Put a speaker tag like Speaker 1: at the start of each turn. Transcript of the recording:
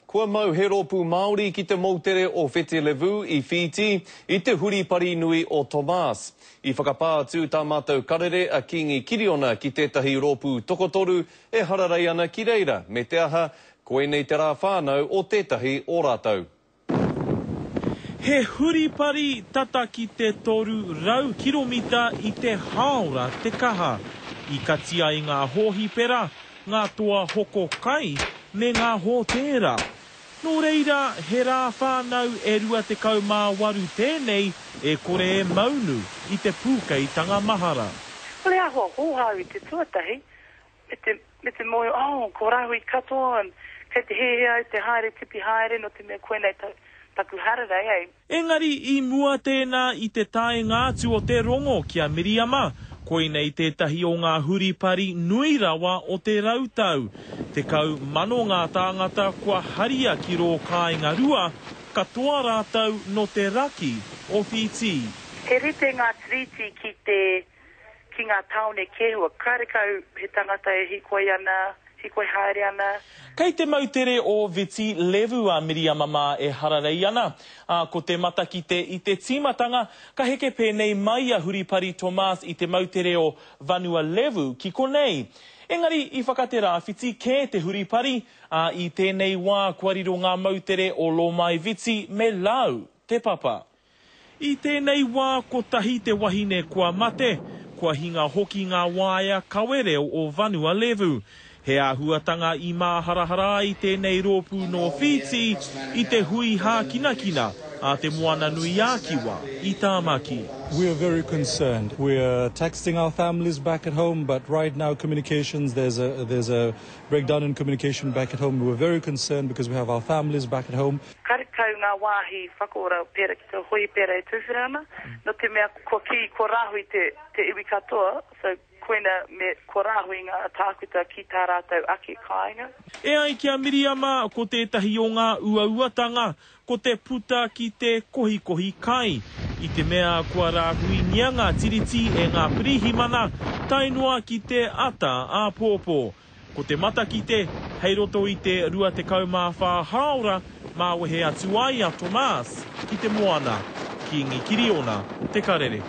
Speaker 1: Kua mau he rōpū Māori ki te moutere o Viti Levu i Whītī i te huri pari nui o Tomas. I whakapā atu tā mātou karere a Kīngi Kiriona ki tētahi rōpū tokotoru e hararei ana ki reira, me te aha, koinei te rā whānau o tētahi o rātou.
Speaker 2: He huripari tata ki te 300 kiromita i te hāora te kaha. I kati ai ngā hōhipera, ngā toa hoko kai me ngā hōtēra. Nō reira, he rā whānau e 28 tēnei e kore e maunu i te pūkeitanga mahara.
Speaker 3: Ko le ahua hōhā au i te tuatahi, me te, me te mōhio, oh, ko Rahui katoa, and kei te hēhē au te haere tipi haere nō te mea koinei ta, taku hararei, eh.
Speaker 2: Engari i mua tēnā i te taenga atu o te rongo ki a Miriama, koinei tētahi o ngā huripari nui rawa o te rautau. 10,000 ngā tāngata kua haria ki rō kāinga rua, katoa rātou nō te raki o Whītī.
Speaker 3: He rite ngā tiriti ki te ki ngā tāone kēhua, karekau he tangata e hīkoi ana, hīkoi haere ana.
Speaker 2: Kei te moutere o Viti Levu a Miriama mā e hararei ana, ā, ko te matakite i te tīmatanga, ka heke pēnei mai a Huripari Tomas i te moutere o Vanua Levu ki konei. Engari i whakaterāwhiti kē te huripari, ā, i tēnei wā kua riro ngā moutere o Lomai Viti me Lau te papa. I tēnei wā kotahi te wahine kua mate, kua hinga hoki ngā waea kawe reo o Vanua Levu. He āhuatanga i māharahara ai tēnei rōpū nō Whītī i te hui hākinakina a Te Moana-nui-ā-Kiwa i Tāmaki.
Speaker 4: We are very concerned. We are texting our families back at home but right now communications there's a there's a breakdown in communication back at home. We are very concerned because we have our families back at home.
Speaker 3: Karekau ngā wāhi whakaora pērā ki te hōhipera e tuwhera ana, nō te mea kua kī, kua rāhui te, te iwi katoa, so koina me, kua rāhui ngā tākuta ki tā rātou ake kāinga.
Speaker 2: E ai ki a Miriama, ko tētahi o ngā uauatanga, ko te puta ki te kohikohi kai, i te mea kua rāhuingia ngā tiriti e ngā pirihimana tae noa ki te ata āpōpō. Ko te matakite, hei roto i te 24 hāora, māwehe atu ai a Tomas ki te moana. Kīngi Kiriona te karere.